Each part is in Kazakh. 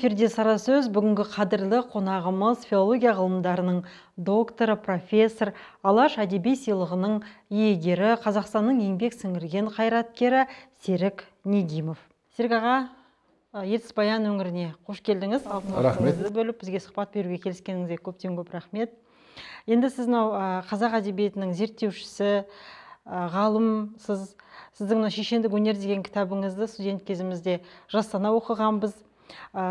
Эфирде «Сара сөз». Бүгінгі қадірлі қонағымыз филология ғылымдарының докторы, профессор, Алаш әдеби сыйлығының иегері, Қазақстанның еңбек сіңірген қайраткері Серік Негимов. Серік аға, Ертіс Баян өңіріне қош келдіңіз. Рахмет. Бөліп бізге сұхбат беруге келіскеніңізге көптен көп рахмет. Енді сіз мынау қазақ әдебиетінің зерттеушісі, ғалымсыз. Сіздің мына «Шешендік өнер» деген кітабыңызды студент кезімізде жастана оқығанбыз.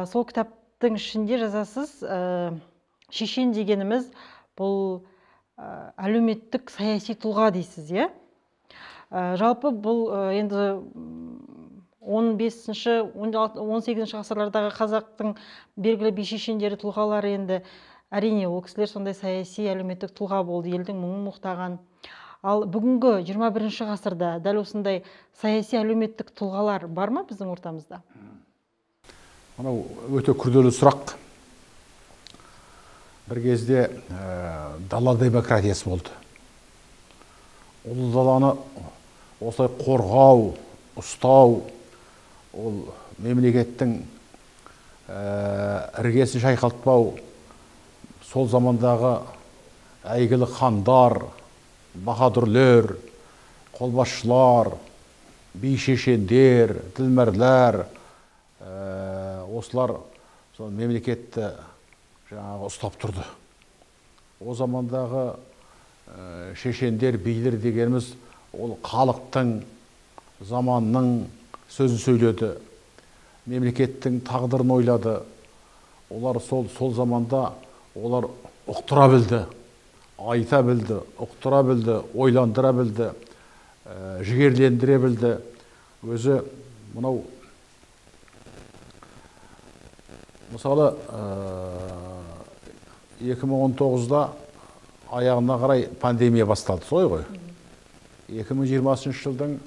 Сол кітаптың ішінде жазасыз, шешен дегеніміз бұл әлеуметтік саяси тұлға дейсіз, иә? Жалпы бұл енді 15-ші, 18-ші ғасырлардағы қазақтың белгілі би шешендері, тұлғалары, енді әрине ол кісілер сондай саяси әлеуметтік тұлға болды, елдің мұңын мұқтаған. Ал бүгінгі 21-ші ғасырда дәл осындай саяси әлеуметтік тұлғалар бар ма біздің ортамызда? Мынау өте күрделі сұрақ. Бір кезде дала демократиясы болды. Ұлы даланы осылай қорғау, ұстау, ол мемлекеттің іргесін шайқалтпау, сол замандағы әйгілі хандар, баһадүрлер, қолбасшылар, би шешендер, тілмәрлер, осылар сол мемлекетті жаңағы ұстап тұрды. О замандағы шешендер, билер дегеніміз ол халықтың, заманның сөзін сөйледі, мемлекеттің тағдырын ойлады. Олар сол заманда олар ұқтыра білді, айта білді, ұқтыра білді, ойландыра білді, жігерлендіре білді. Өзі мынау мысалы 2019-да аяғына қарай пандемия басталды, солай ғой. 2020 жылдың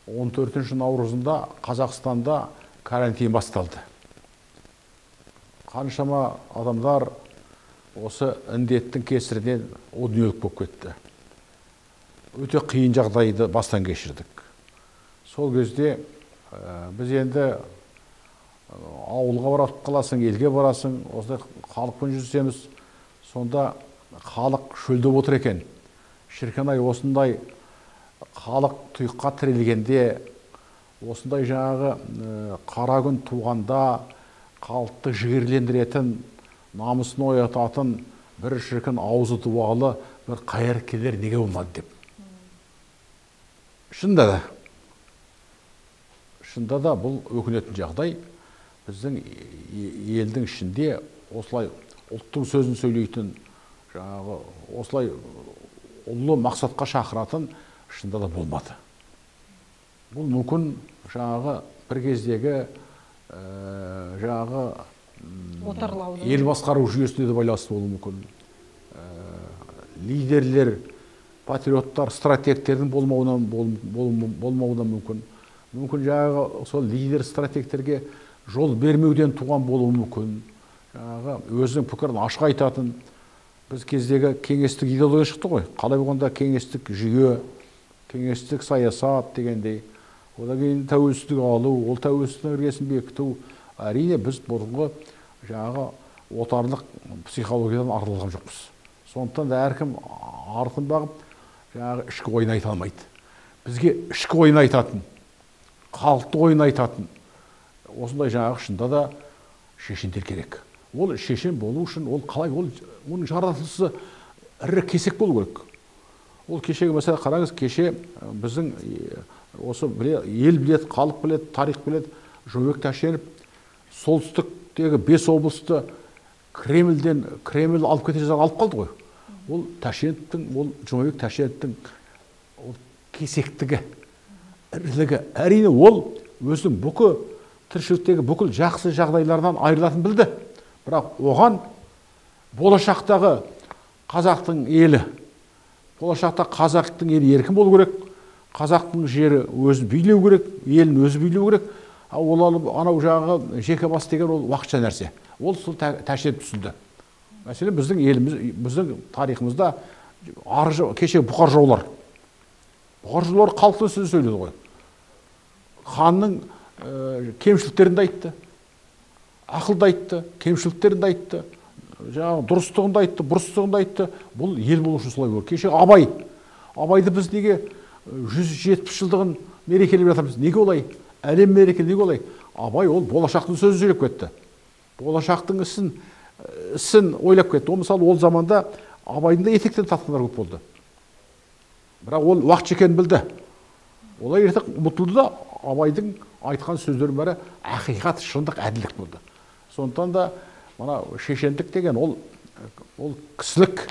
14 наурызында Қазақстанда карантин басталды. Қаншама адамдар осы індеттің кесірінен о дүниелік болып кетті. Өте қиын жағдайды бастан кешірдік. Сол кезде біз енді ауылға барып қаласың, елге барасың, осылай халықпен жүздесеміз. Сонда халық шөлдеп отыр екен. Шіркін ай, осындай халық тұйыққа тірелгенде, осындай жаңағы қара күн туғанда халықты жігерлендіретін, намысын оятатын бір шіркін аузы дуалы бір қайраткерлер неге болмады деп. Шынында да бұл өкінетін жағдай. Біздің елдің ішінде осылай ұлттың сөзін сөйлейтін, жаңағы осылай ұлы мақсатқа шақыратын шынында да болмады. Бұл мүмкін жаңағы бір кездегі жаңағы ел басқару жүйесіне де байланысты болуы мүмкін. Лидерлер, патриоттар, стратегтердің болмауынан мүмкін. Мүмкін жаңағы сол лидер стратегтерге жол бермеуден туған болуы мүмкін. Жаңағы өзінің пікірін ашық айтатын. Біз кездегі кеңестік идеология шықты ғой. Қалай болғанда кеңестік жүйе, кеңестік саясат дегендей. Одан кейін тәуелсіздік алу, ол тәуелсіздіктің іргесін бекіту. Әрине біз бұрынғы жаңағы отарлық психологиядан арылған жоқпыз. Сондықтан да әркім артын бағып жаңағы ішкі ойын айта алмайды. Бізге ішкі ойын айтатын, халықты ойын айтатын осындай жаңағы шында да шешендер керек. Ол шешен болу үшін ол қалай, ол оның жаратылысы ірі кесек болу керек. Ол кешегі мәселе қараңыз, кеше біздің осы ел біледі, халық біледі, тарих біледі, Жұмабек Тәшенов солтүстіктегі 5 облысты Кремльден, Кремль алып кете жаздап алып қалды ғой. Ол Тәшеновтің, ол Жұмабек Тәшеновтің ол кесектігі, ірілігі. Әрине ол өзінің бүкіл тіршіліктегі бүкіл жақсы жағдайлардан айырылатынын білді. Бірақ оған болашақтағы қазақтың елі, болашақта қазақтың елі еркін болу керек, қазақтың жері өзін билеу керек, елін өзі билеу керек. Ол анау жағы жеке бас деген ол уақытша нәрсе. Ол сол Тәшенов түсінді. Мәселен, біздің еліміз, біздің тарихымызда кеше Бұқар жаулар. Бұқар жаулар халықтың сөзін сөйледі ғой. Ханның кемшіліктерін де айтты. Ақыл да айтты, кемшіліктерін де айтты, жаңағы дұрыстығын да айтты, бұрыстығын да айтты. Бұл ел болу үшін солай болу. Кеше Абай, Абайды біз неге 170 жылдығын мерекелеп жатырмыз? Неге олай? Әлем мереке неге олай? Абай ол болашақтың сөзін сөйлеп кетті. Болашақтың ісін ойлап кетті. Ол мысалы ол заманда Абайдың да етектен тартқандар көп болды. Бірақ ол уақытша екенін білді. Олар ертең ұмытылды да, Абайдың айтқан сөздерінің бәрі ақиқат, шындық, әділдік болды. Сондықтан да мына шешендік деген ол кісілік,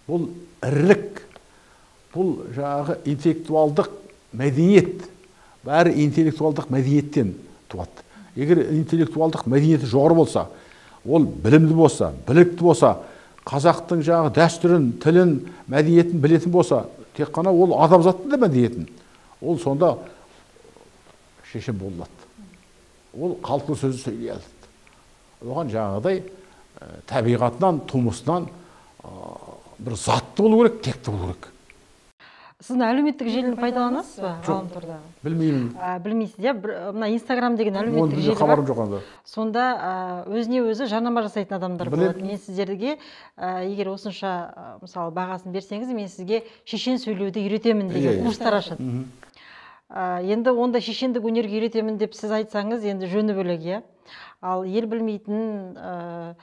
бұл ірілік, бұл жаңағы интеллектуалдық мәдениет. Бәрі интеллектуалдық мәдениеттен туады. Егер интеллектуалдық мәдениеті жоғары болса, ол білімді болса, білікті болса, қазақтың жаңағы дәстүрін, тілін, мәдениетін білетін болса, тек қана ол адамзаттың да мәдениетін, ол сонда шешен бола алады. Ол халықтың сөзін сөйлей алады. Оған жаңағыдай табиғатынан, тумысынан бір затты болу керек, текті болу керек. Сіз әлеуметтік желіні пайдаланасыз ба ғаламторда? Білмеймін. Білмейсіз, иә? Мына Инстаграм деген әлеуметтік желі бар. Хабарым жоқ онда. Сонда өзіне өзі жарнама жасайтын адамдар болады. Мен сіздерге егер осынша мысалы бағасын берсеңіз, мен сізге шешен сөйлеуді үйретемін деген курстар ашады. Енді онда шешендік өнерге үйретемін деп сіз айтсаңыз, енді жөні бөлек, иә? Ал ел білмейтін,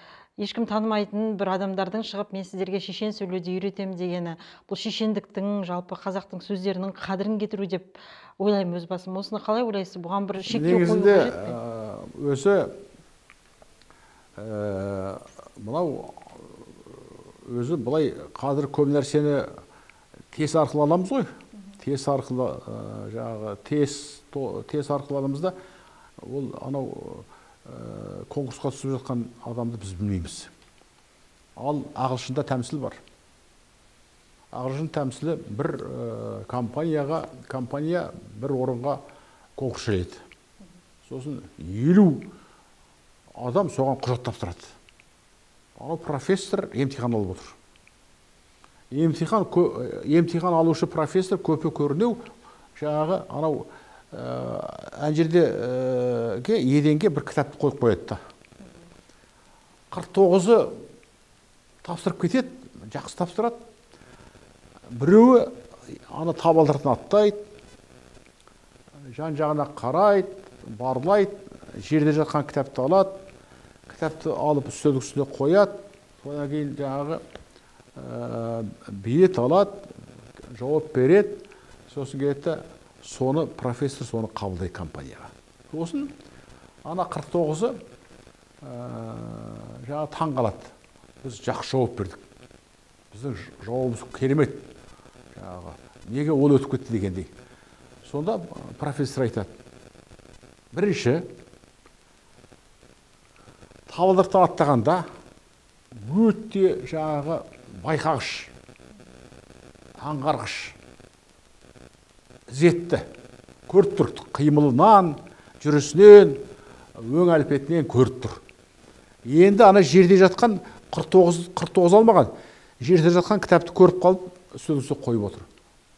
ешкім танымайтын бір адамдардың шығып, мен сіздерге шешен сөйлеуді үйретемін дегені, бұл шешендіктің, жалпы қазақтың сөздерінің қадірін кетіру деп ойлаймын өз басым. Осыны қалай ойлайсыз? Бұған бір шектеу қою қажет пе? Өзі мынау өзі былай қазір көп нәрсені тест арқылы аламыз ғой. Тест арқылы, жаңағы тест арқылы аламыз да, ол анау конкурсқа түсіп жатқан адамды біз білмейміз. Ал ағылшында тәмсіл бар. Ағылшын тәмсілі бір компания бір орынға конкурс жариялайды. Сосын 50 адам соған құжат тапсырады. Анау профессор емтихан алып отыр. Емтихан алушы профессор көпе көрінеу жаңағы анау ән жерде еденге бір кітапты қойып қояды да. 49-ы тапсырып кетеді, жақсы тапсырады. Біреуі ана табалдырықтан аттайды, жан-жағына қарайды, барлайды, жерде жатқан кітапты алады, кітапты алып үстелдің үстіне қояды, содан кейін жаңағы билет алады, жауап береді, сосын келеді, соны профессор соны қабылдайды компанияға. Сосын ана 49-ы жаңа таң қалады. Біз жақсы жауап бердік. Біздің жауабымыз керемет. Жаңағы, неге ол өтіп кетті дегендей. Сонда профессор айтады. Бірінші, табалдырықтан аттағанда өте жаңағы байқағыш, аңғарғыш, ізетті, көріп тұр, қимылынан, жүрісінен, өң әлпетінен көріп тұр. Енді ана жерде жатқан 49 алмаған, жерде жатқан кітапты көріп қалып, үстелдің үстіне қойып отыр.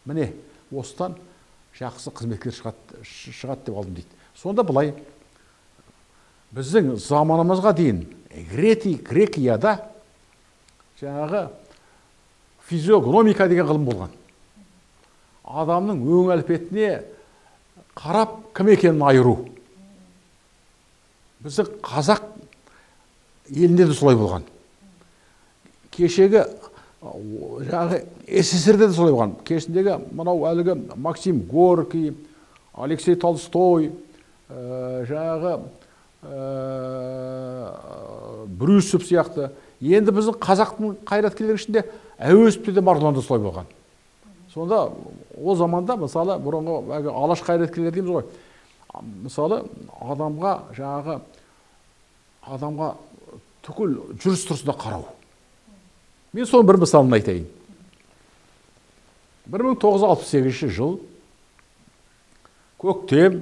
Міне, осыдан жақсы қызметкер шығады деп алдым дейді. Сонда былай, біздің заманымызға дейін Грекияда жаңағы физиогномика деген ғылым болған. Адамның өң әлпетіне қарап кім екенін айыру. Біздің қазақ елінде де солай болған. Кешегі жаңағы СССР-де де солай болған. Кешіндегі мынау әлгі Максим Горький, Алексей Толстой, жаңағы Брюсов сияқты. Енді біздің қазақтың қайраткерлерінің ішінде Әуезовте де Марғұланда солай болған. Сонда ол заманда мысалы бұрынғы алаш қайраткерлері дейміз ғой. Мысалы адамға жаңағы адамға түгел жүріс тұрысына қарау. Мен соның бір мысалын айтайын. 1968 жыл көктем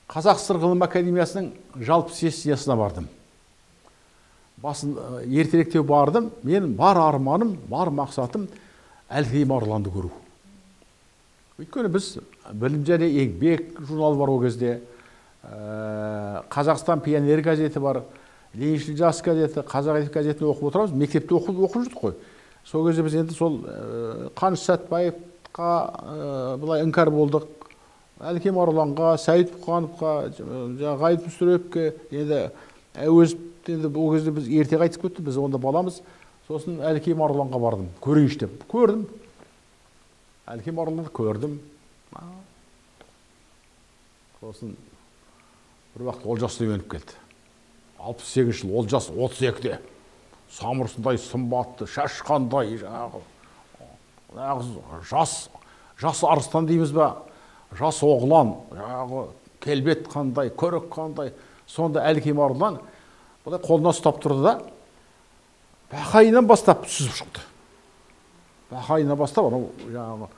Қазақ ССР ғылым академиясының жалпы сессиясына бардым. Басын ертеректеу бардым. Менің бар арманым, бар мақсатым Әлкей Марғұланды көру. Өйткені біз Білім және еңбек журналы бар ол кезде, Қазақстан пионер газеті бар, Лениншіл жас газеті, Қазақ әдебиеті газетін оқып отырамыз, мектепте оқып жүрдік қой. Сол кезде біз енді сол Қаныш Сәтбаевқа былай іңкәр болдық, Әлкей Марғұланға, Сәйіт Мұқановқа, Ғайып Мүсіреповке, енді Әуезов, енді ол кезде біз ерте қайтып кетті, біз онда баламыз. Сосын Әлкей Марғұланға бардым, көрейінші деп. Көрдім. Әлкей Марғұланды көрдім. Сосын бір уақыт Олжас Сүлейменов келді. 68 жыл, Олжас 32-де. Самырсындай сымбатты, шашқандай, жаңағы жас арыстан дейміз ба, жас оғлан, жаңағы келбет қандай, көрік қандай. Сонда Әлкей Марғұлан былай қолына ұстап тұрды да, бақайынан бастап сүзіп шықты. Бақайынан бастап анау жаңағы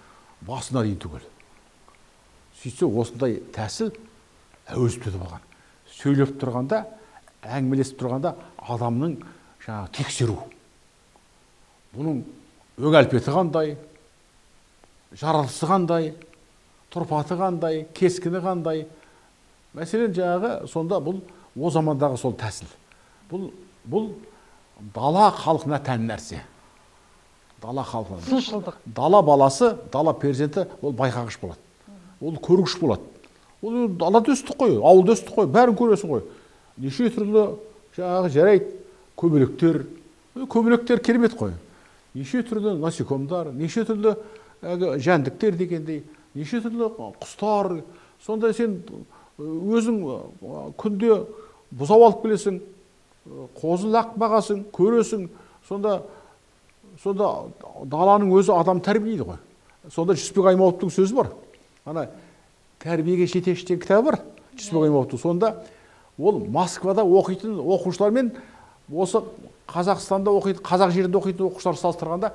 басына дейін түгел. Сөйтсе осындай тәсіл Әуезовте де болған. Сөйлеп тұрғанда, әңгімелесіп тұрғанда адамның жаңағы тексеру. Бұның өң әлпеті қандай, жаратылысы қандай, тұрпаты қандай, кескіні қандай. Мәселен, жаңағы сонда бұл о замандағы сол тәсіл. Бұл дала халқына тән нәрсе. Дала халқына. Сыншылдық. Дала баласы, дала перзенті ол байқағыш болады. Ол көргіш болады. Ол далада өстік қой, ауылда өстік қой, бәрін көресің ғой. Неше түрлі жаңағы жарайды көбелектер, көбелектер керемет қой. Неше түрлі насекомдар, неше түрлі жәндіктер дегендей, неше түрлі құстар. Сонда сен өзің күнде бұзау алып келесің, қозы лақ бағасың, көресің. Сонда даланың өзі адам тәрбиелейді ғой. Сонда Жүсіпбек Аймауытовтың сөзі бар. Ана тәрбиеге жетекші деген кітабы бар Жүсіпбек Аймауытовтың. Сонда ол Москвада оқитын оқушылармен осы Қазақстанда оқитын, қазақ жерінде оқитын оқушылар салыстырғанда,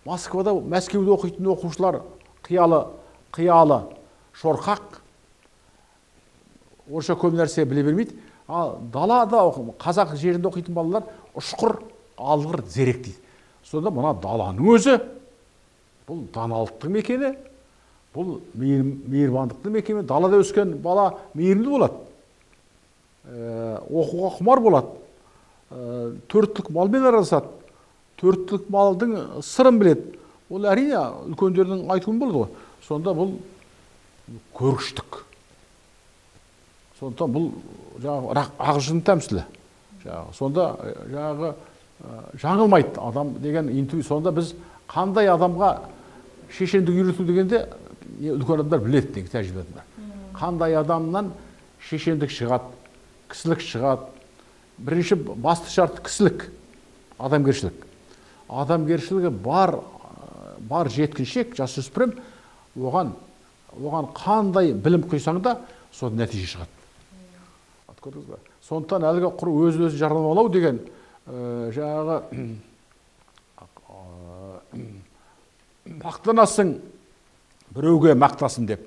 Москвада, Мәскеуде оқитын оқушылар қиялы шорқақ, орысша көп нәрсе біле бермейді. Ал далада қазақ жерінде оқитын балалар ұшқыр, алғыр, зерек дейді. Сонда мына даланың өзі бұл даналықтың мекені, бұл мейірбандықтың мекені. Далада өскен бала мейірімді болады, оқуға құмар болады, төрт түлік малмен араласады, төрт түлік малдың сырын біледі. Ол әрине үлкендердің айтуын болады ғой. Сонда бұл көргіштік. Сондықтан бұл жаңағы ағылшын тәмсілі. Сонда жаңағы жаңылмайды адам деген интуиция. Сонда біз қандай адамға шешендік үйрету дегенде үлкен адамдар біледі деген тәжірибе адамдар. Қандай адамнан шешендік шығады, кісілік шығады. Бірінші басты шарт кісілік, адамгершілік. Адамгершілігі бар жеткіншек, жасөспірім, оған қандай білім құйсаң да, сол нәтиже шығады. Көрдіңіз бе? Сондықтан әлгі құр өз-өзін жарнамалау деген жаңағы мақтанасың, біреуге мақтасын деп,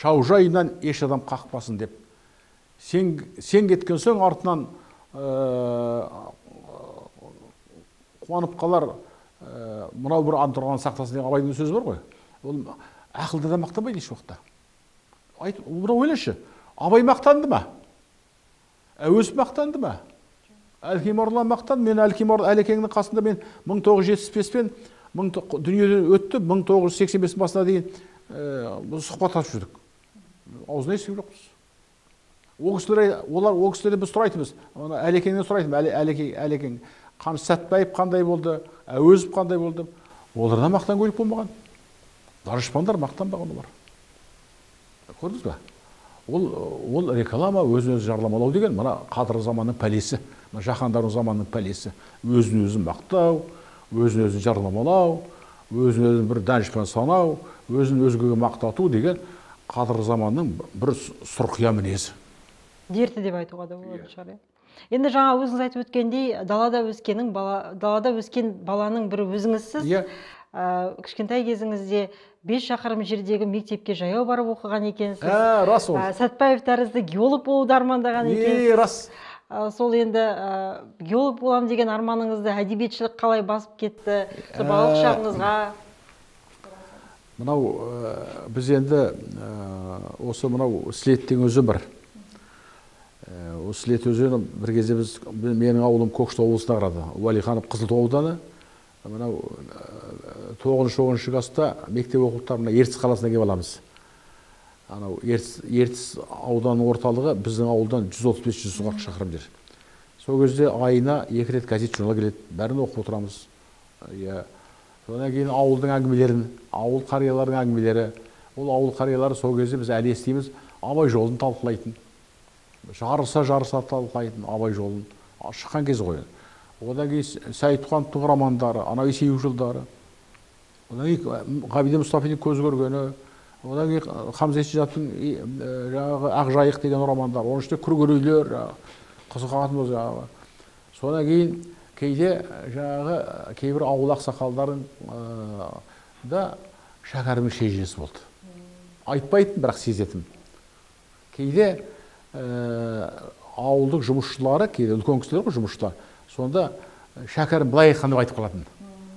шаужайынан еш адам қақпасын деп, сен кеткен соң артынан қуанып қалар, мынау бір антұрған сақтасын деген Абайдың сөзі бар ғой. Ол ақылды да мақтанбайды еш уақытта. Мынау ойлашы, Абай мақтанды ма? Әуезов мақтанды ма? Әлкей Марғұлан мақтанды. Мен Әлкей Марғұлан Әлекеңнің қасында мен 1975 пен дүниеден өтті, 1985 басына дейін сұхбаттасып жүрдік. Аузына естіген жоқпыз. Ол кісілерден біз сұрайтынбыз. Әлекеңнен сұрайтынбыз. Әлекең Қаныш Сәтбаев қандай болды, Әуезов қандай болды. Олардан мақтан көлік болмаған. Данышпандар мақтанбаған олар. Көрдіңіз бе? Ол реклама, өзін-өзі жарнамалау деген мына қазіргі заманның пәлесі, мына жаһандану заманының пәлесі. Өзін-өзі мақтау, өзін-өзі жарнамалау, өзін-өзі бір данышпан санау, өзін өзгеге мақтату деген қазіргі заманның бір сұрқия мінезі. Дерті деп айтуға да болатын шығар. Енді жаңа өзіңіз айтып өткендей, далада өскен баланың бірі өзіңізсіз. Кішкентай кезіңізде 5 шақырым жердегі мектепке жаяу барып оқыған екенсіз. Рас ол. Сәтбаев тәрізді геолог болуды армандаған екенсіз. Рас. Сол енді геолог болам деген арманыңызды әдебиетшілік қалай басып кетті? Сол балалық шағыңызға. Мынау біз енді осы мынау Сілеттің өзі бір. Осы Сілет өзені бір кезде біз, менің ауылым Көкшетау облысына қарады. Уәлиханов Қызылту ауданы. Мынау 9-10 класста мектеп оқулықтары мына Ертіс қаласына келіп аламыз. Анау Ертіс ауданының орталығы біздің ауылдан 135-140 шақырым жер. Сол кезде айына 2 рет газет журнал келеді, бәрін оқып отырамыз. Содан кейін ауылдың әңгімелерін, ауыл қарияларының әңгімелері. Ол ауыл қариялары сол кезде біз әлі естиміз, Абай жолын талқылайтын. Жарыса талқылайтын Абай жолын. Шыққан кез ғой. Одан кейін Сәйітқановтың романдары, анау Есейу жылдары. Одан кейін Ғабиден Мұстафиннің көз көргені, одан кейін Хамза Есенжановтың жаңағы Ақжайық деген романдары, оның ішінде Күргер үйлер, қызығатынбыз жаңағы. Содан кейін кейде жаңағы кейбір ауыл ақсақалдардың да Шәкәрімнің шежіресі болды. Айтпайтын, бірақ сезетін. Кейде ауылдың жұмысшылары, кейде үлкен кісілер ғой жұмысшылар, сонда Шәкәрім былай айтқан деп айтып қалатын.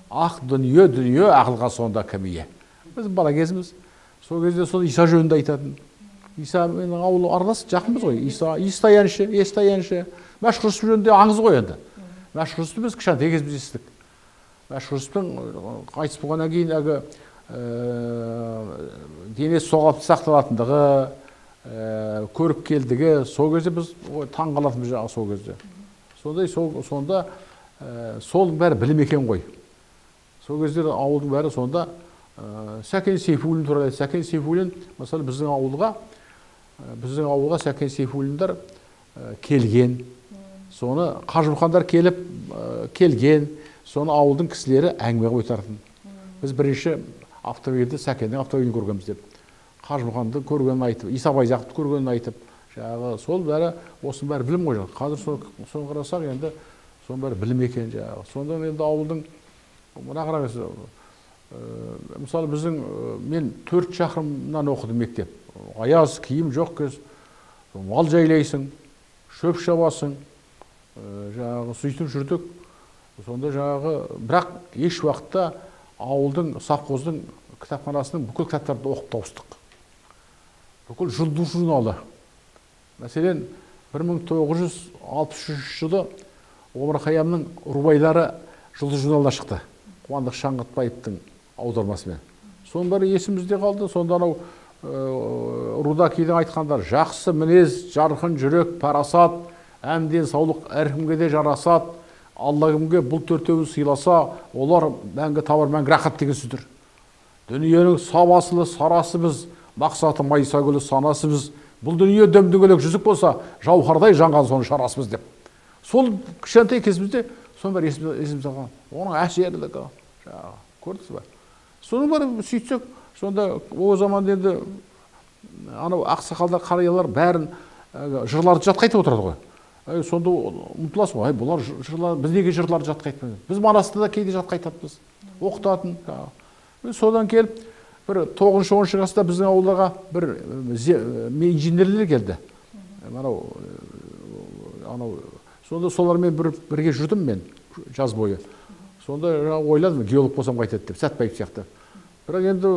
Ақ дүние, дүние, ақылға сонда кім ие. Біз бала кезіміз. Сол кезде сол Иса жөнінде айтатын. Иса менің ауылы аралас, жақынбыз ғой. Иса, Естай әнші, Естай әнші. Мәшһүр Жүсіп жөнінде аңыз ғой енді. Мәшһүр Жүсіпті біз кішкентай кезімізде естідік. Мәшһүр Жүсіптің қайтыс болғаннан кейін әлгі денесі соғалып сақталатындығы, көріпкелдігі, сол кезде біз таң қалатынбыз жаңағы сол кезде. Сондай сонда сол бәрі білім екен ғой. Сол кезде ауылдың бәрі сонда Сәкен Сейфуллин туралы. Сәкен Сейфуллин, мысалы, біздің ауылға Сәкен Сейфуллиндер келген. Соны Қажымұқандар келіп келген, соны ауылдың кісілері әңгіме қойып отыратын. Біз бірінші автомобильді Сәкеннің автомобилін көргенбіз деп. Қажымұқанды көргенін айтып, Иса Байзақовты көргенін айтып, жаңағы сол бәрі, осының бәрі білім ғой. Қазір соны қарасақ, енді соның бәрі білім екен жаңағы. Сонда енді ауылдың мына қараңыз, мысалы біздің мен 4 шақырымнан оқыдым мектеп. Аяз, киім жоқ кез, мал жайлайсың, шөп шабасың, жаңағы сөйтіп жүрдік. Сонда жаңағы, бірақ еш уақытта ауылдың, совхоздың кітапханасының бүкіл кітаптарды оқып тауыстық. Бүкіл Жұлдыз журналы. Мәселен, 1963 жылы Омар Хайямның рубайлары Жұлдыз журналына шықты. Қуандық Шаңғытбаевтың аудармасымен. Соның бәрі есімізде қалды. Сонда анау Рудакидің айтқандары, жақсы мінез, жарқын жүрек, парасат, әм денсаулық әркімге де жарасат, Алла кімге бұл төртеуін сыйласа, олар мәңгі табар мәңгі рахат деген сөздер. Дүниенің сабасылы сарасы біз, мақсаты майса гүлі санасы біз, бұл дүние дөм-дөңгелек жүзік болса, жауһардай жанған соның шарасы деп. Сол кішкентай кезімізде соның бәрі есімізде қалған. Оның әсерлігі, жаңағы, көрдіңіз бе? Соның бәрі сөйтсек, сонда о заманда енді анау ақсақалдар, қариялар бәрін жырларды жатқа айтып отырады ғой. Сонда ұмтыласың ғой, бұлар жырлар, біз неге жырларды жатқа айтпаймыз? Біз Манасты да кейде жатқа айтатынбыз, оқытатын. Содан келіп, бір 9-10 класста біздің ауылға бір инженерлер келді. Анау, сонда солармен бірге жүрдім мен жаз бойы. Сонда ойладым, геолог болсам қайтеді деп, Сәтбаев сияқты. Бірақ енді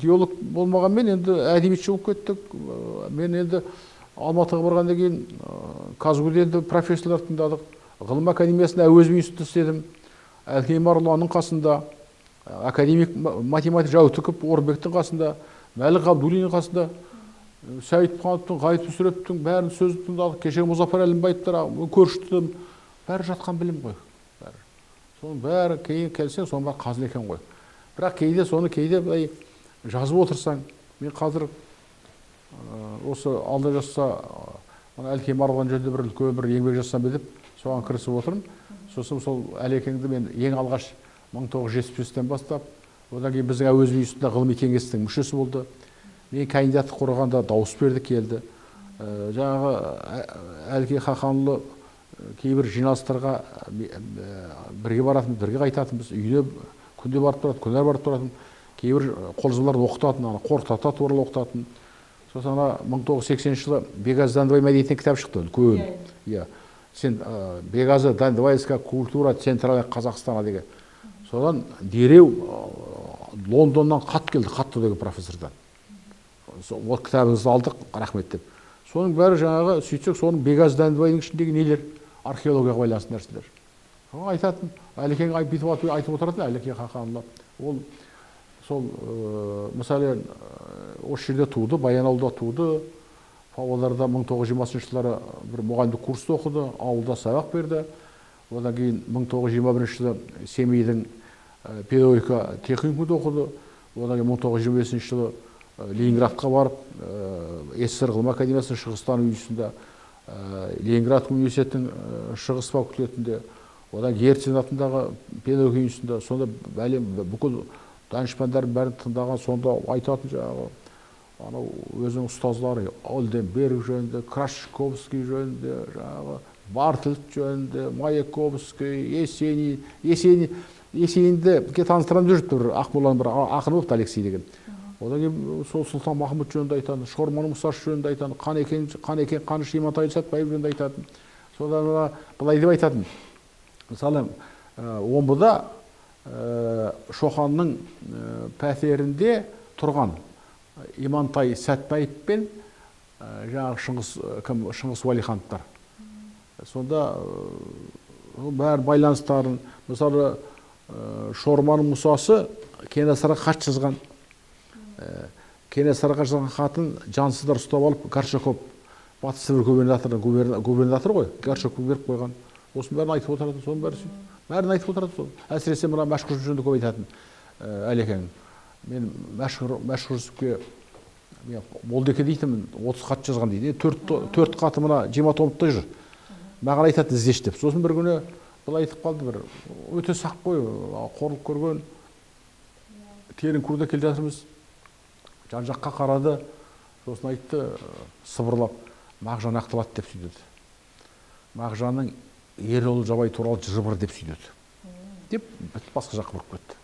геолог болмағанмен енді әдебиетші болып кеттік. Мен енді Алматыға барғаннан кейін КазГУ-де енді профессорлар тыңдадық. Ғылым академиясында Әуезов институтында істедім. Әлкей Марғұланның қасында, академик математик Жәутіков Орынбектің қасында, Мәлік Ғабдуллиннің қасында, Сәйітқановтың, Ғайып Мүсіреповтің бәрін сөзін тыңдадық. Кешегі Мұзафар Әлімбаевтар, көршітім, бәрі жатқан білім ғой. Бәрі. Соның бәрі кейін келсең, соның бәрі қазір екен ғой. Бірақ кейде соны кейде былай жазып отырсаң, мен қазір осы алда жазса, Әлкей Марғұлан жөнінде бір үлкен бір еңбек жазсам деп соған кірісіп отырмын. Сосын сол Әлекеңді мен ең алғаш 1975-тен бастап, одан кейін біздің Әуезов институтында ғылыми кеңестің мүшесі болды. Мен кандидаттық қорғағанда дауыс берді, келді. Жаңағы Әлкей Хақанұлы кейбір жиналыстарға бірге баратын, бірге қайтатынбыз. Үйде күнде барып тұратын, күндер барып тұратын. Кейбір қолжазбаларды оқытатын, ана Қорқыт ата туралы оқытатын. Сосын ана 1980 жылы Бегазы Дандыбай мәдениетінен кітап шықты, үлкен. Иә. Сен Бегазы Дандыбайская культура центральная Казахстана деген. Содан дереу Лондоннан хат келді, Хатто деген профессордан. Ол кітабыңызды алдық, рахмет деп. Соның бәрі жаңағы, сөйтсек, соның Бегаз Дәндібайдың ішіндегі нелер, археологияға байланысты нәрселер. Айтатын, Әлекең бүйтіп айтып отыратын, Әлекең Хақанұлы. Ол сол, мысалы, осы жерде туды, Баянауылда туды, Павлодарда 1920 жылдары бір мұғалімдік курста оқыды, ауылда сабақ берді. Одан кейін 1921 жылы Семейдің педагогика техникумында оқыды. Одан кейін 1925 жылы Ленинградқа барып, СССР ғылым академиясының Шығыстану институтында, Ленинград университетінің Шығыс факультетінде, одан Герцен атындағы педагогика институтында, сонда бәлем бүкіл данышпандардың бәрін тыңдаған, сонда айтатын жаңағы анау өзінің ұстаздары Ольденберг жөнінде, Крашковский жөнінде, жаңағы Бартольд жөнінде, Маяковский, Есенин, Есенинді таныстырамын деп жүріпті, бір Ақмоланың бір ақыны болыпты Алексей деген. Одан кейін сол Сұлтан Махмұт жөнінде айтатын, Шорман Мұсаш жөнінде айтатын, Қанекен Қаныш Имантай Сәтбаев жөнінде айтатын. Содан былай деп айтатын. Мысалы, Омбыда Шоқанның пәтерінде тұрған Имантай Сәтбаев пен жаңағы Шыңғыс Уәлихановтар. Сонда бәрі байланыстарын, мысалы, Шорман Мұсасы Кенесарыға хат жазған. Кенесарыға жазған хатын жансыздар ұстап алып, Горчаков, Батыс Сібір губернаторы ғой, Горчаков беріп қойған. Осының бәрін айтып отыратын, соның бәрі сөйтіп. Бәрін айтып отырады сол. Әсіресе мына Мәшһүр Жүсіп жөнінде көп айтатын Әлекең. Мен Мәшһүр Жүсіпке Молдеке дейтінмін, 30 хат жазған дейді. 4 хаты мына 20 томдықта жүр. Маған айтады іздеші деп. Сосын бір күні былай айтып қалды, бір өте сақ қой, қорлық көрген. Тереңкурда келе жатырмыз. Жан жаққа қарады, сосын айтты сыбырлап, Мағжан ақталады деп сөйледі. Мағжанның Ерұлы Жабай туралы жыры бар деп сөйледі. Деп басқа жаққа бұрып кетті.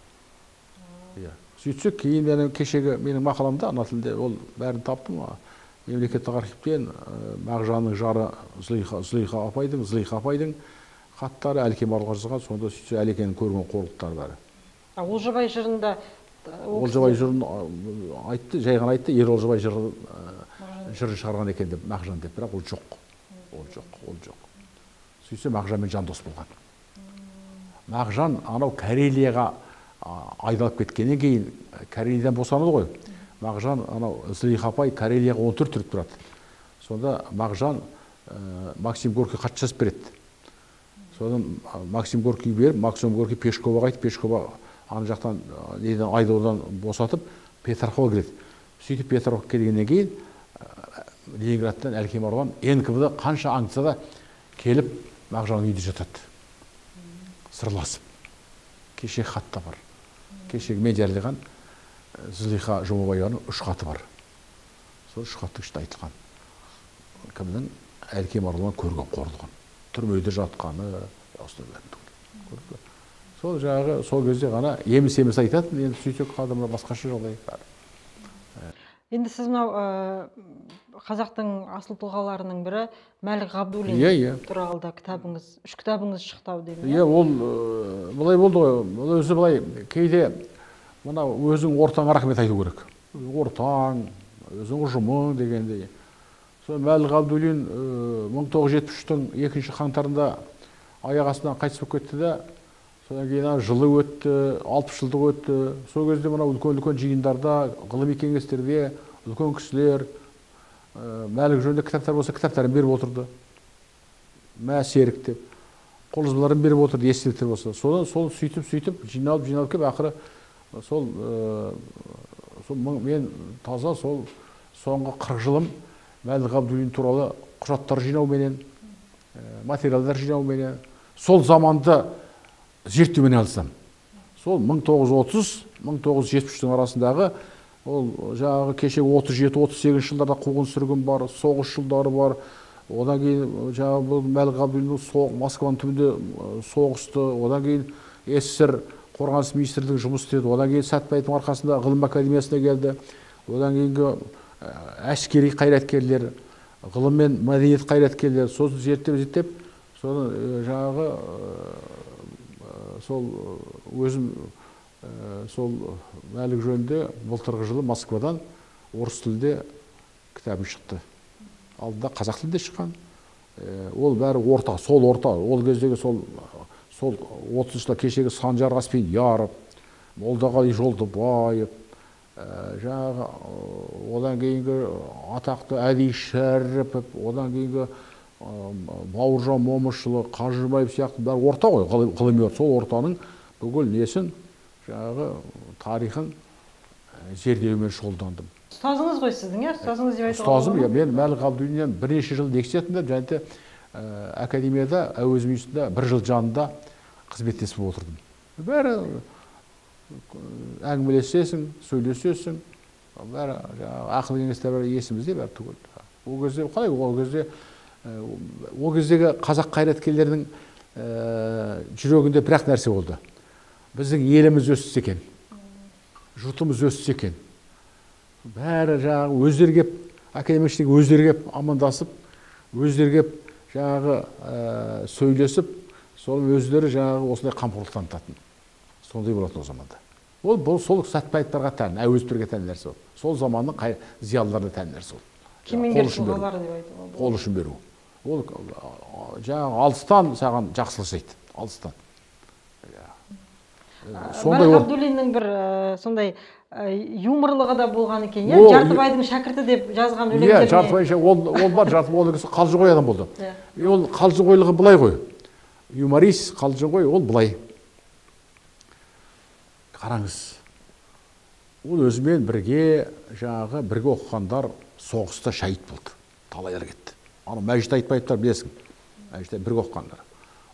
Сөйтсек, кейін менің кешегі менің мақаламда ана тілде ол бәрін таптым. Мемлекеттік архивтен Мағжанның жары Зылиха апайдың хаттары Әлкен Маралға жазған, сонда сөйтсе Әлекенің көрген қорлықтары бәрі. Олжабай жырында Олжабай жырын айтты, жай ғана айтты, Ер Олжабай жырын шығарған екен деп, Мағжан деп, бірақ ол жоқ. Ол жоқ, ол жоқ. Сөйтсе Мағжанмен жан дос болған. Мағжан анау Карелияға айдалып кеткеннен кейін Карелиядан босанады ғой. Мағжан анау Зылиха апай Карелияға 14 рет тұрады. Сонда Мағжан Максим Горький хат жазып береді. Содан Максим Горький беріп, Максим Горький Пешковаға айтып, Пешкова ана жақтан неден айдаудан босатып Петропавлға келеді. Сөйтіп Петропавлға келгеннен кейін Ленинградтан Әлкен Марғұлан НКВД қанша аңдыса да келіп Мағжанның үйінде жатады. Сырласып. Кешегі хат та бар. Кешегі мен жариялаған Зылиха Жұмабаеваның 3 хаты бар. Сол 3 хаттың ішінде айтылған. Кімнің Әлкен Марғұлан көрген қорлығын, түрмеде жатқаны, осының бәрін. Сол жағы сол кезде ғана еміс-еміс айтатын, енді сөйтсек қазір мына басқаша жағдай бар. Енді сіз мынау қазақтың асыл тұлғаларының бірі Мәлік Ғабдуллин туралы да кітабыңыз, 3 кітабыңыз шықты ау деймін. Иә, ол былай болды ғой. Ол өзі былай кейде мына өзің ортаңа рахмет айту керек. Ортаң, өзің ұжымың дегендей. Сол Мәлік Ғабдуллин 1973-тің 2 қаңтарында аяқ астынан қайтыс болып кетті де, содан кейін жылы өтті, 60 жылдық өтті. Сол кезде мына үлкен-үлкен жиындарда, ғылыми кеңестерде үлкен кісілер Мәлік жөнінде кітаптар болса, кітаптарын беріп отырды. Мә серік деп, қолжазбаларын беріп отырды, естеліктер болса. Содан сол сөйтіп-сөйтіп жиналып-жиналып келіп, ақыры сол мен таза сол соңғы 40 жылым Мәлік Ғабдуллин туралы құжаттар жинауменен, материалдар жинауменен, сол заманды зерттеумен айналыстым. Сол 1930-1973 арасындағы ол жаңағы кешегі 37-38 жылдарда қуғын сүргін бар, соғыс жылдары бар. Одан кейін жаңағы Мәлік Ғабдуллин Москваның түбінде соғысты. Одан кейін СССР қорғаныс министрлігі жұмыс істеді. Одан кейін Сәтбаевтың арқасында ғылым академиясына келді. Одан кейінгі әскери қайраткерлер, ғылым мен мәдениет қайраткерлері, сосын зерттеп-зерттеп, соны жаңағы сол өзім Сол Мәлік жөнінде былтырғы жылы Москвадан орыс тілінде кітабы шықты. Алдында қазақ тілінде шыққан. Ол бәрі орта, сол орта, ол кездегі сол 30 жылда кешегі Санжар Асфендияров, Молдағали Жолдыбаев, жаңағы одан кейінгі атақты Әли Шәріпов, одан кейінгі Бауыржан Момышұлы, Қажыбаев сияқты бәрі орта ғой, ғылыми орта. Сол ортаның бүкіл несін, жаңағы тарихын зерделеумен шұғылдандым. Ұстазыңыз ғой сіздің, иә? Ұстазыңыз деп айтуға болады ма? Ұстазым, мен Мәлік Ғабдуллиннен бірнеше жыл лекция тыңдап, және де академияда, Әуезов институтында бір жыл жанында қызметтес болып отырдым. Бәрі әңгімелесесің, сөйлесесің, бәрі жаңағы ақыл кеңестер бәрі есімізде, бәрі түгел. Ол кезде қалай, ол кездегі қазақ қайраткерлерінің жүрегінде бір-ақ нәрсе болды. Біздің еліміз өссе екен, жұртымыз өссе екен. Бәрі жаңағы өздері кеп, академиктер өздері кеп амандасып, өздері кеп жаңағы сөйлесіп, соның өздері жаңағы осындай қамқорлық танытатын. Сондай болатын ол заманда. Ол бұл сол Сәтбаевтарға тән, Әуезовтерге тән нәрсе ол. Сол заманның зиялыларына тән нәрсе ол. Кемеңгер тұлғалар деп айтуға болады. Қол ұшын беру. Ол жаңағы алыстан саған жақсылық жасайды, алыстан. Мәлік Ғабдуллиннің бір сондай юморлығы да болған екен, иә? Жартыбайдың шәкірті деп жазған өлеңдеріне. Иә, Жартыбай, ол бар, Жартыбай, ол қалжыңқой адам болды. Ол қалжыңқойлығы былай ғой. Юморист қалжыңқой, ол былай. Қараңыз, ол өзімен бірге жаңағы бірге оқығандар соғыста шәйіт болды, талайлар кетті. Ана Мәжит Айтбаевтар білесің, Мәжит бірге оқығандар.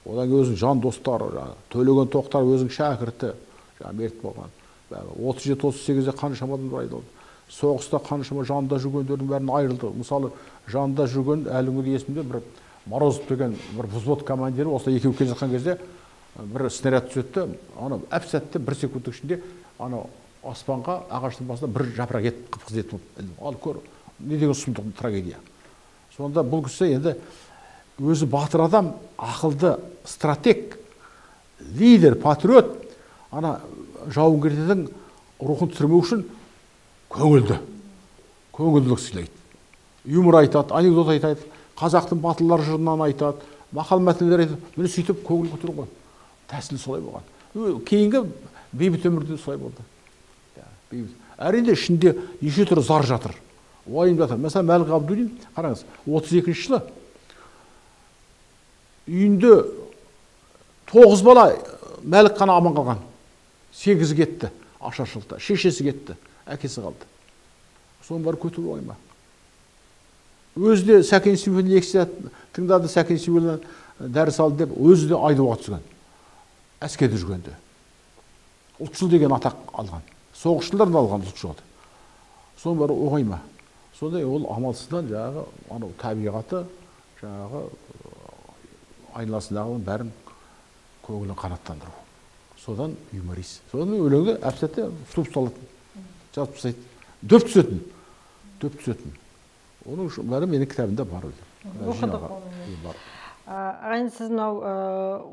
Одан кейін өзінің жан достары, Төлеген Тоқтар өзінің шәкірті, жаңағы мерт болған. 37-38-де қаншама адам айырылды. Соғыста қаншама жанында жүргендердің бәрін айырылды. Мысалы, жанында жүрген әлі күнге есімде бір Морозов деген бір взвод командирі осылай екеуі келе жатқан кезде бір снаряд түседі, ана әп-сәтте бір секундтың ішінде ана аспанға ағаштың басында бір жапырақ ет қып-қызыл ет болып ілінді. Ал көр, не деген сұмдық трагедия. Сонда бұл кісі енді өзі батыр адам, ақылды стратег, лидер, патриот, ана жауынгерлердің рухын түсірмеу үшін көңілділік сыйлайды. Юмор айтады, анекдот айтады, қазақтың батырлар жырынан айтады, мақал мәтелдер айтады. Міне сөйтіп көңіл көтеру ғой. Тәсіл солай болған. Кейінгі бейбіт өмірде солай болды. Әрине ішінде неше түрлі зар жатыр, уайым жатыр. Мәселен, Мәлік Ғабдуллин, қараңыз, 32 жылы үйінде 9 бала Мәлік қана аман қалған. 8-і кетті ашаршылықта, шешесі кетті, әкесі қалды. Соның бәрі көтеру оңай ма? Өзі де Сәкен Сейфуллин лекция тыңдады, Сәкен Сейфуллин дәріс алды деп өзі де айдауға түскен. Әскерде жүргенде. Ұлтшыл деген атақ алған. Соғысшылардан алған ұлтшыл. Соның бәрі оңай ма? Сондай ол амалсыздан жаңағы анау табиғаты, жаңағы айналасындағының бәрін көңілін қанаттандыру. Содан юморист. Содан өлеңді әп-сәтте туып салатын, жазып тастайды. Дөп түсетін. Дөп түсетін. Оның бәрі менің кітабымда бар өзі. Оқыдық оны. Ағайын, сіз мынау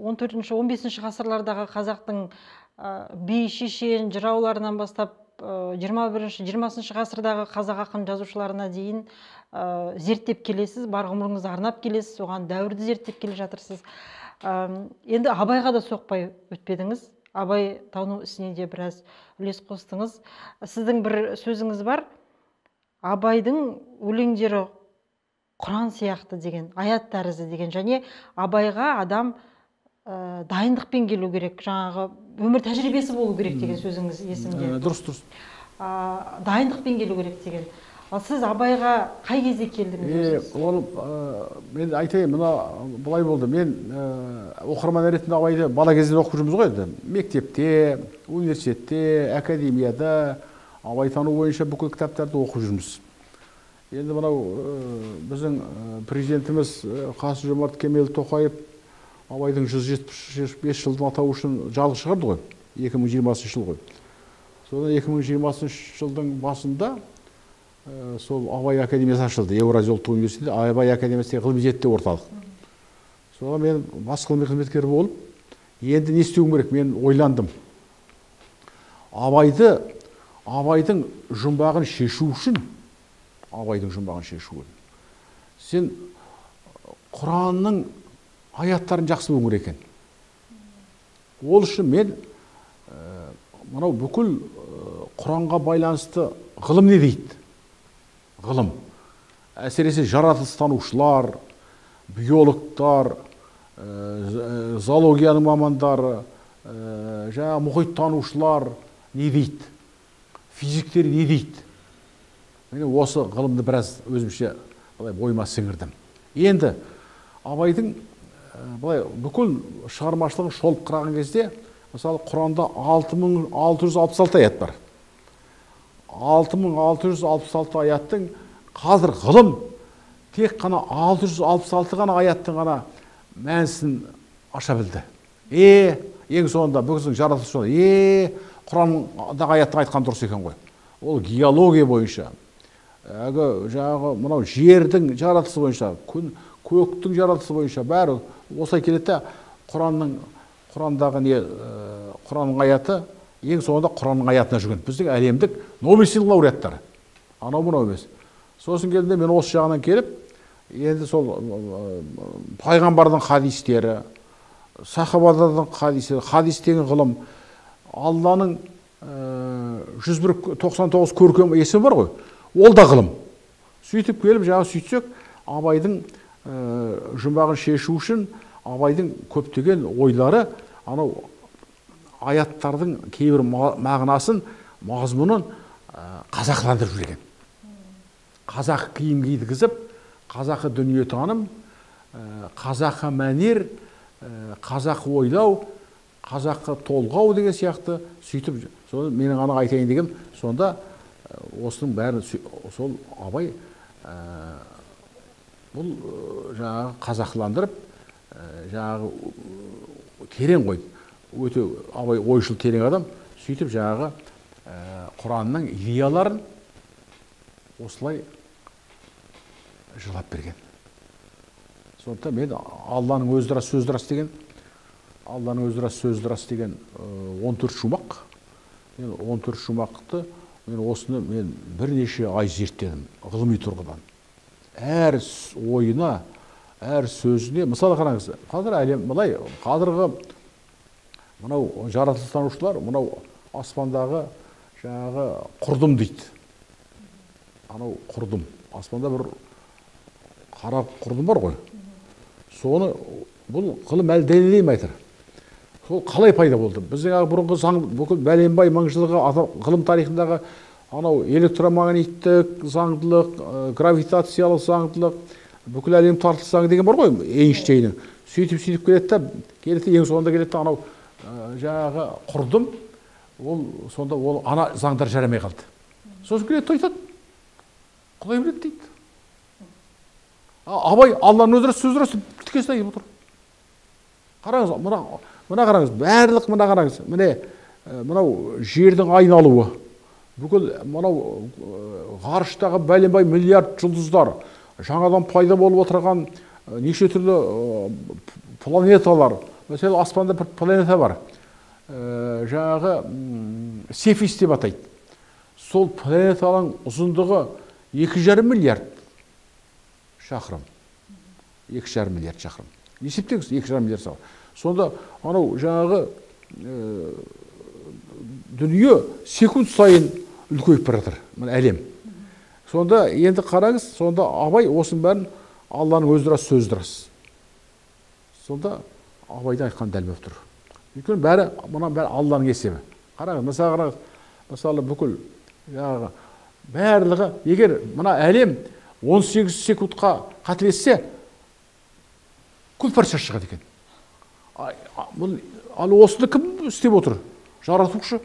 14-ші, 15-ші ғасырлардағы қазақтың би, шешен, жырауларынан бастап 21-ші, 20-шы ғасырдағы қазақ ақын жазушыларына дейін зерттеп келесіз, бар ғұмырыңызды арнап келесіз, соған дәуірді зерттеп келе жатырсыз. Енді Абайға да соқпай өтпедіңіз. Абай тану ісіне де біраз үлес қостыңыз. Сіздің бір сөзіңіз бар. Абайдың өлеңдері Құран сияқты деген, аят тәрізді деген, және Абайға адам дайындықпен келу керек, жаңағы өмір тәжірибесі болу керек деген сөзіңіз есімде. Дұрыс, дұрыс. Дайындықпен келу керек деген. Ал сіз Абайға қай кезде келдіңіз? Ол, мен айтайын, мына былай болды. Мен оқырман ретінде Абайды бала кезден оқып жүрміз ғой енді. Мектепте, университетте, академияда Абайтану бойынша бүкіл кітаптарды оқып жүрміз. Енді мынау біздің президентіміз Қасым-Жомарт Кемелұлы Тоқаев Абайдың 175 жылдығын атау үшін жарлық шығарды ғой, 2020 жыл ғой. Содан 2020 жылдың басында сол Абай академиясы ашылды, Еуразия ұлттық университеті, Абай академиясы ғылыми зерттеу орталық. Содан мен бас ғылыми қызметкер болып, енді не істеуім керек, мен ойландым. Абайдың жұмбағын шешу үшін, сен Құранның аяттарын жақсы білуің керек екен. Ол үшін мен мынау бүкіл Құранға байланысты ғылым не дейді? Ғылым. Әсіресе жаратылыстанушылар, биологтар, зоологияның мамандары, жаңа мұхиттанушылар не дейді? Физиктер не дейді? Мен осы ғылымды біраз өзімше былай бойыма сіңірдім. Енді Абайдың былай бүкіл шығармашылығын шолып қараған кезде, мысалы, Құранда 6666 аят бар. 6666 аяттың қазір ғылым тек қана 666 ғана аяттың ғана мәнісін аша білді. Ең соңында бүгінгі жаратылыс Құрандағы аяттың айтқан дұрыс екен ғой. Ол геология бойынша, жаңағы мынау жердің жаратылысы бойынша, күн, көктің жаратылысы бойынша бәрі осылай келеді де, Құрандағы не, Құранның аяты ең соңында Құранның аятына жүгінді. Біздің әлемдік Нобель сыйлығы лауреаттары. Анау мынау емес. Сосын келгенде мен осы жағынан келіп, енді сол пайғамбардың хадистері, сахабалардың хадистері, хадис деген ғылым, Алланың 199 көркем есімі бар ғой, ол да ғылым. Сөйтіп келіп, жаңа сөйтсек, Абайдың жұмбағын шешу үшін Абайдың көптеген ойлары анау аяттардың кейбір мағынасын, мазмұнын қазақыландырып жіберген. Қазақ киім кигізіп, қазақы дүниетаным, қазақы мәнер, қазақы ойлау, қазақы толғау деген сияқты сөйтіп, соны менің ана айтайын дегенім, сонда осының бәрін сол Абай бұл жаңағы қазақыландырып, жаңағы терең қойды. Өте Абай ойшыл терең адам, сөйтіп жаңағы Құранның идеяларын осылай жырлап берген. Сондықтан мен Алланың өзі рас, сөзі рас деген, Алланың өзі рас, сөзі рас деген 14 шумақ. Мен 14 шумақты, мен осыны мен бірнеше ай зерттедім ғылыми тұрғыдан. Әр ойына, әр сөзіне, мысалы қараңыз, қазір әлем былай, қазіргі мынау жаратылыстанушылар, мынау аспандағы жаңағы құрдым дейді. Анау құрдым, аспанда бір қара құрдым бар ғой. Соны бұл ғылым әлі дәлелдемей жатыр. Сол қалай пайда болды? Біздің бұрынғы заң, бүкіл бәленбай мыңжылығы ғылым тарихындағы анау электромагниттік заңдылық, гравитациялық заңдылық, бүкіл әлем тартылыс заңы деген бар ғой, Эйнштейннің. Сөйтіп-сөйтіп келеді де, келеді, ең соңында келеді де анау жаңағы құрдым, ол сонда ол ана заңдар жарамай қалды. Сосын келеді айтады, Құдай біледі дейді. Абай Алланың өзі рас, сөзі рас деп тікесін айтып отыр. Қараңыз, мына қараңыз, барлық мына қараңыз, міне мынау жердің айналуы, бүкіл мынау ғарыштағы бәленбай миллиард жұлдыздар, жаңадан пайда болып отырған неше түрлі планеталар. Мәселен, аспанда бір планета бар, жаңағы Сефис деп атайды. Сол планетаның ұзындығы 2,5 миллиард шақырым. 2,5 миллиард шақырым. Есептеңіз, 2,5 миллиард шақырым. Сонда анау жаңағы дүние секунд сайын үлкейіп бара жатыр, мына әлем. Сонда енді қараңыз, сонда Абай осының бәрін Алланың өзі рас, сөзі рас. Сонда Абайдың айтқан дәл болып тұр. Өйткені бәрі, мынаның бәрі Алланың есебі. Қараңыз, мысалы қараңыз, мысалы бүкіл жаңағы барлығы, егер мына әлем 18 секундқа қателессе, күл парша шығады екен. Ал осыны кім істеп отыр? Жаратушы.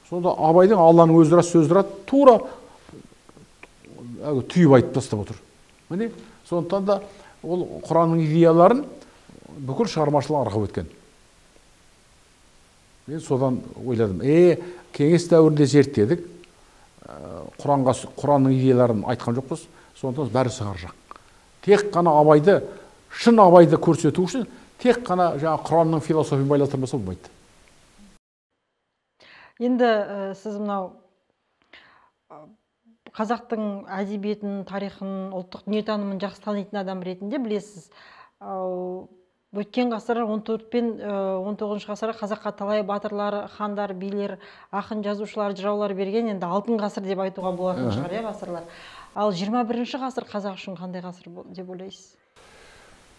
Сонда Абайдың Алланың өзі рас, сөзі рас тура түйіп айтып тастап отыр. Міне, сондықтан да ол Құранның идеяларын бүкіл шығармашылық арқау еткен. Мен содан ойладым. Кеңес дәуірінде зерттедік. Құранның идеяларын айтқан жоқпыз. Сондықтан бәрі сығар жақ. Тек қана Абайды, шын Абайды көрсету үшін тек қана жаңа Құранның философиясын байланыстырмаса болмайды. Енді сіз мынау қазақтың әдебиетін, тарихын, ұлттық дүниетанымын жақсы танитын адам ретінде білесіз. Өткен ғасыр 14 пен 19 ғасыр қазаққа талай батырлар, хандар, билер, ақын, жазушылар, жыраулар берген, енді алтын ғасыр деп айтуға болатын шығар, иә, ғасырлар. Ал 21 ғасыр қазақ үшін қандай ғасыр деп ойлайсыз?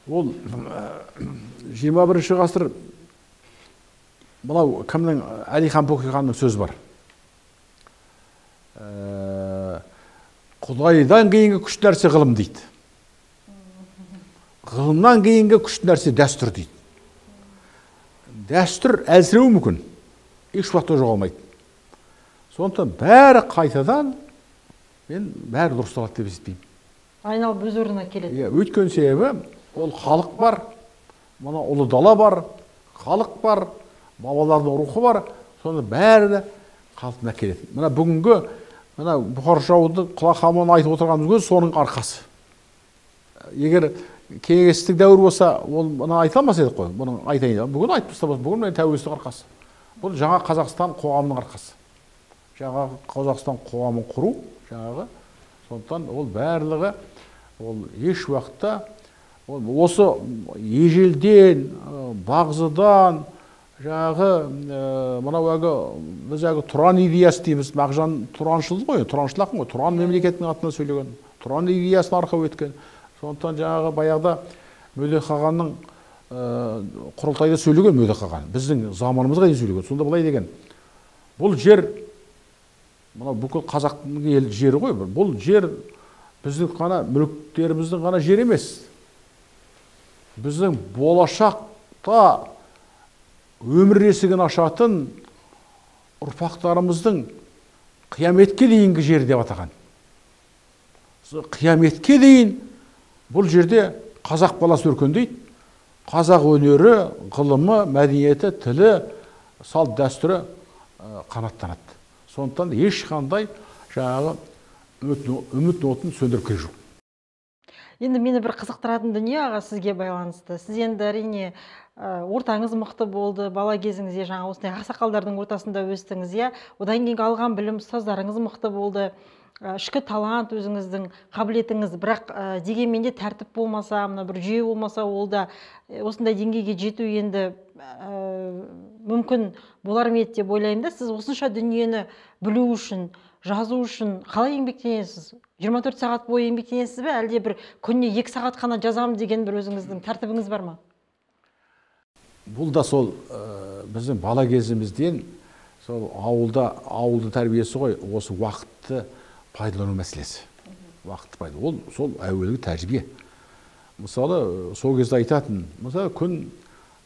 Ол 21 ғасыр, мынау кімнің, Әлихан Бөкейханның сөзі бар. Құдайдан кейінгі күшті нәрсе ғылым дейді. Ғылымнан кейінгі күшті нәрсе дәстүр дейді. Дәстүр әлсіреуі мүмкін, еш уақытта жоғалмайды. Сондықтан бәрі қайтадан, мен бәрі дұрысталады деп есептеймін. Айналып өз орнына келеді. Иә, өйткені себебі ол халық бар, мына ұлы дала бар, халық бар, бабалардың рухы бар, соны бәрі де қалпына келеді. Мына бүгінгі мына Бұқар жырауды Құлақ Хамон айтып отырғанымыз өзі соның арқасы. Егер кеңестік дәуір болса, ол мына айта алмас едік қой. Бұның айтайын. Бүгін айтып тастамас. Бүгін міне тәуелсіздік арқасы. Бұл жаңа Қазақстан қоғамының арқасы. Жаңа Қазақстан қоғамын құру жаңағы. Сондықтан ол барлығы ол еш уақытта ол осы ежелден, бағзыдан жаңағы мынау әлгі біз әлгі Тұран идеясы дейміз. Мағжан тұраншыл ғой, тұраншыл ақын ғой, Тұран мемлекетінің атынан сөйлеген, Тұран идеясын арқау еткен. Сондықтан жаңағы баяғыда Мөде қағанның құрылтайда сөйлеген, Мөде қаған біздің заманымызға дейін сөйлеген. Сонда былай деген: бұл жер мынау бүкіл қазақтың ел жері ғой, бұл жер біздің ғана мүліктеріміздің ғана жері емес, біздің болашақта өмір есігін ашатын ұрпақтарымыздың қияметке дейінгі жері деп атаған. Қияметке дейін бұл жерде қазақ баласы өркендейді, қазақ өнері, ғылымы, мәдениеті, тілі, салт дәстүрі қанаттанады. Сондықтан ешқандай жаңағы үміт отын сөндіріп керек жоқ. Енді мені бір қызықтыратын дүние, аға, сізге байланысты. Сіз енді әрине ортаңыз мықты болды, бала кезіңізде жаңа осындай ақсақалдардың ортасында өстіңіз, иә. Одан кейінгі алған білім, ұстаздарыңыз мықты болды, ішкі талант, өзіңіздің қабілетіңіз, бірақ дегенмен де тәртіп болмаса, мына бір жүйе болмаса, ол да осындай деңгейге жету енді мүмкін болар ма еді деп ойлаймын да. Сіз осынша дүниені білу үшін, жазу үшін қалай еңбектенесіз? 24 сағат бойы еңбектенесіз бе, әлде бір күніне 2 сағат қана жазамын деген бір өзіңіздің тәртібіңіз бар ма? Бұл да сол біздің бала кезімізден сол ауылда, ауылдың тәрбиесі ғой, осы уақытты пайдалану мәселесі. Уақытты пайдалану. Ол сол әуелгі тәжірибе. Мысалы, сол кезде айтатын, мысалы, күн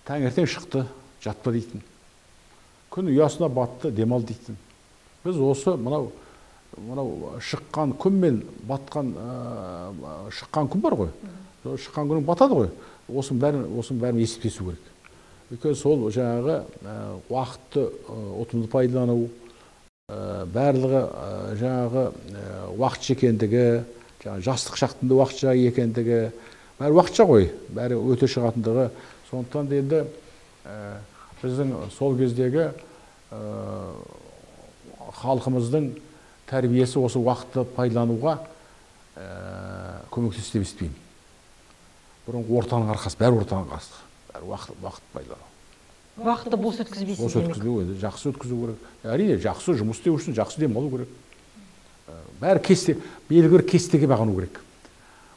таңертең шықты, жатпа дейтін. Күн ұясына батты, демал дейтін. Біз осы мынау шыққан күн мен батқан шыққан күн бар ғой. Шыққан күнің батады ғой. Осының бәрін есептесу керек. Өйткені сол жаңағы уақытты ұтымды пайдалану, барлығы жаңағы уақытша екендігі, жаңағы жастық шақтың да уақытша екендігі, бәрі уақытша ғой, бәрі өте шығатындығы. Сондықтан да енді біздің сол кездегі халқымыздың тәрбиесі осы уақытты пайдалануға көмектесті деп есептеймін. Бұрын ортаның арқасы, бәрі ортаның арқасы, бәрі уақыт пайдалану. Уақытты бос өткізбейсіз Бос демек. өткізбеу, енді жақсы өткізу керек. Әрине, жақсы жұмыс істеу үшін жақсы демалу керек. Бәрі кесте, белгілі бір кестеге бағыну керек.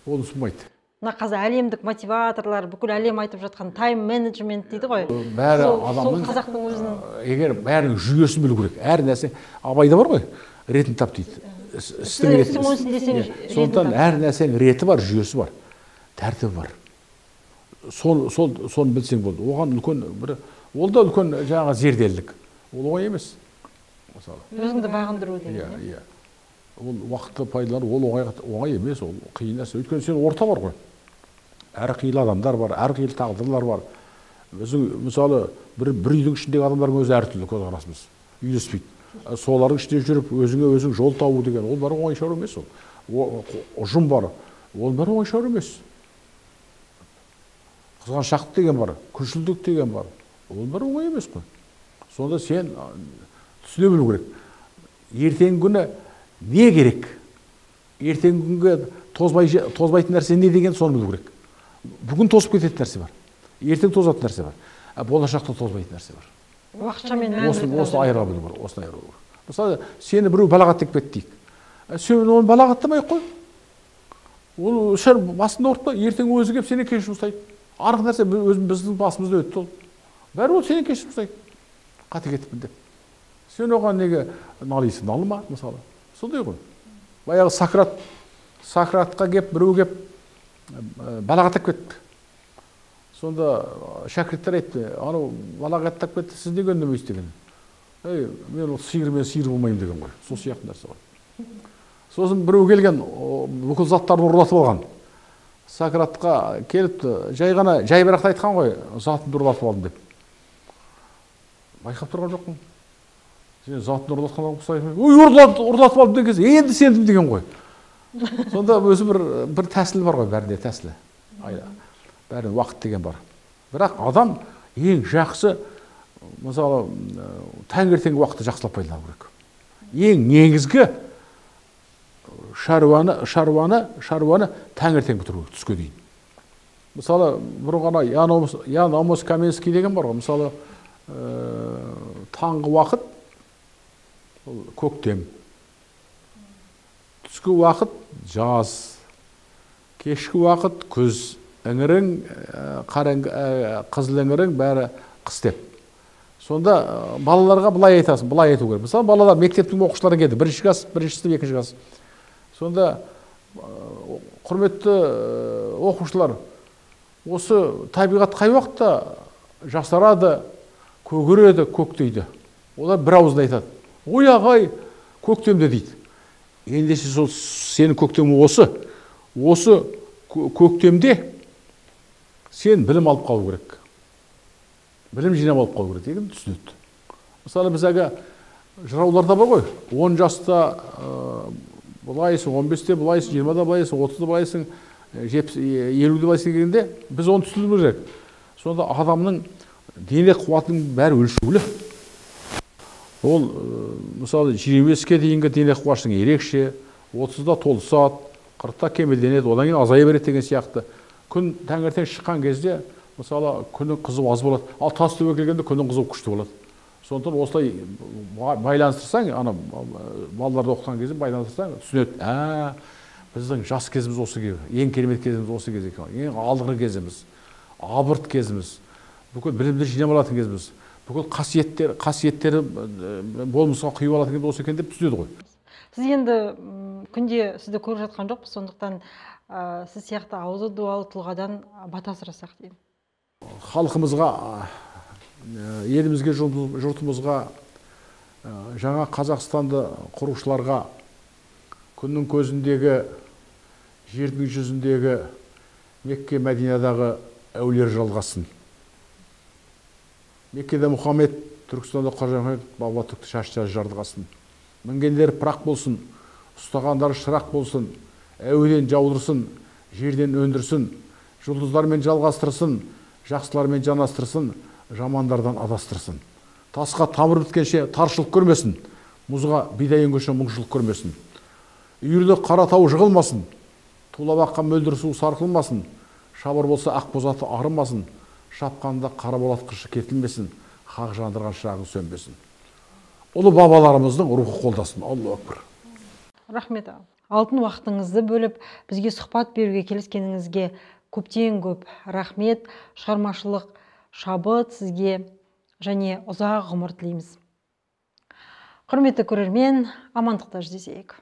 Ол ұсынбайды. Мына қазір әлемдік мотиваторлар, бүкіл әлем айтып жатқан тайм менеджмент дейді ғой. Бәрі Сол адамның, қазақтың өзінің егер бәрінің жүйесін білу керек. Әр нәрсе Абайда бар ғой, ретін тап дейді. Істің Сіз ретін. істің оңысын десеңіз, Иә. ретін Сондықтан тап. әр нәрсенің реті бар, жүйесі бар, тәртібі бар. Соны білсең болды. Оған үлкен бір, ол да үлкен жаңағы зерделілік. Ол оңай емес. Мысалы. Өзіңді бағындыру деген, Иә, иә? иә. Ол уақытты пайдалану, ол оңай емес, ол қиын нәрсе. Өйткені сен орта бар ғой. Әр қилы адамдар бар, әр қилы тағдырлар бар. Біздің, мысалы, бір үйдің ішіндегі адамдардың өзі әртүрлі көзқарасымыз, үйлеспейді. Солардың ішінде жүріп, өзіңе өзің жол табу деген, ол бәрі оңай шаруа емес ол. Ұжым бар, ол бәрі оңай шаруа емес. Қызғаншақтық деген бар, күншілдік деген бар, ол бәрі оңай емес қой. Сонда сен Түсіне білу керек. Ертеңгі күні не керек? Ертеңгі күнге тозбайтын нәрсе не деген, соны білу керек. Бүгін тозып кететін нәрсе бар, ертең тозатын нәрсе бар, болашақта тозбайтын нәрсе бар. Осыны айыра білу керек, осыны айыра білу керек. Мысалы, сені біреу балағаттап кетті дейік. Сен оны балағаттамай қой. Ол шыр басында ұртпа, ертең өзі келіп сенен кешірім сұрайды. Арық нәрсе біздің басымызда өтті ол. Бәрі ол сенен кешірім сұрайды. Қате кетіппін деп. Сен оған неге налисың, налыма, мысалы. Сондай ғой. Баяғы Сократқа кеп, біреу кеп балағаттап кетті. Сонда шәкірттер айтты, анау балағаттап кетті, сіз неге үндемейсіз деген. Ей, мен ол сиырмен сиыр болмаймын деген ғой. Сол сияқты нәрсе ғой. Сосын біреу келген, бүкіл заттарын ұрлатып алған. Сократқа келіпті, жай ғана, жайбарақта айтқан ғой, затымды ұрлатып алдым деп. Байқап тұрған жоқпын. Сен затын ұрлатқан ұқсайсың. Ой, ұрлатып алдым деген кезде, енді сендім деген ғой. Сонда өзі бір тәсіл бар ғой, бәрінде тәсілі. Бәрінде уақыт деген бар. Бірақ адам ең жақсы, мысалы, таңертеңгі уақытты жақсылап пайдалану керек. Ең негізгі шаруаны таңертең бітіру керек, түске дейін. Мысалы, бұрын ғана Ян Амос Каменский деген бар ғой. Мысалы, таңғы уақыт ол көктем, түскі уақыт жаз, кешкі уақыт күз, іңірің, қызыл іңірің бәрі қыс деп. Сонда балаларға былай айтасың, былай айту керек. Мысалы, балалар мектептің оқушылары келді, бірінші класс, бірінші сынып, екінші класс. Сонда, құрметті оқушылар, осы табиғат қай уақытта жасарады, көгереді, көктейді? Олар бір ауыздан айтады. Ой, ағай, көктемде дейді. Ендеше сол сенің көктемі осы. Осы көктемде сен білім алып қалу керек. Білім жинап алып қалу керек деген түсінеді. Мысалы, біз әлгі жырауларда бар ғой, 10 жаста былайсың, 15-те былайсың, 20-да былайсың, 30-да былайсың, 50-де былайсың дегенде біз оны түсінуіміз керек. Сонда адамның дене қуатының бәрі өлшеулі. Ол, мысалы, 25-ке дейінгі дене қуатының ерекше, 30-да толысады, 40-та кемелденеді, одан кейін азая береді деген сияқты. Күн таңертең шыққан кезде, мысалы, күннің қызуы аз болады, ал тас төбеге келгенде күннің қызуы күшті болады. Сондықтан осылай байланыстырсаң, ана балаларды оқытқан кезде байланыстырсаң, түсінеді. Біздің жас кезіміз осы кез, ең керемет кезіміз осы кез екен, ең алдыңғы кезіміз, абырт кезіміз, бүкіл білімді жинап алатын кезіміз, бүкіл қасиеттері болмысқа құйып алатын кезіміз осы екен деп түсінеді ғой. Сіз енді күнде сізді көріп жатқан жоқпыз, сондықтан сіз сияқты аузы дуалы тұлғадан бата сұрасақ деймін. Халқымызға, елімізге, жұртымызға, жаңа Қазақстанды құрушыларға, күннің көзіндегі, жердің жүзіндегі, Мекке, Мәдинадағы әулиелер жалғасын. Меккеде Мұхаммед, Түркістанда Қожа Ахмет, Баба Түркті шаш жардығасын. Мінгендері пырақ болсын, ұстағандары шырақ болсын, әуеден жаудырсын, жерден өндірсін, жұлдыздармен жалғастырсын, жақсылармен жанастырсын, жамандардан адастырсын. Тасқа тамыр біткенше таршылық көрмесін, мұзға бидай өнгенше мұңшылық көрмесін. Үйірлі қара тау жығылмасын, тулап аққан мөлдір су сарқылмасын, шабыр болса ақ бозаты арынбасын, шапқанда қара болат қышы кетілмесін, хақ жандырған шырағы сөнбесін. Ұлы бабаларымыздың рухы қолдасын. Аллаху акбар. Рахмет. Алтын уақытыңызды бөліп, бізге сұхбат беруге келіскеніңізге көптен көп рахмет. Шығармашылық шабыт сізге және ұзақ ғұмыр тілейміз. Құрметті көрермен, амандықта жүздесейік.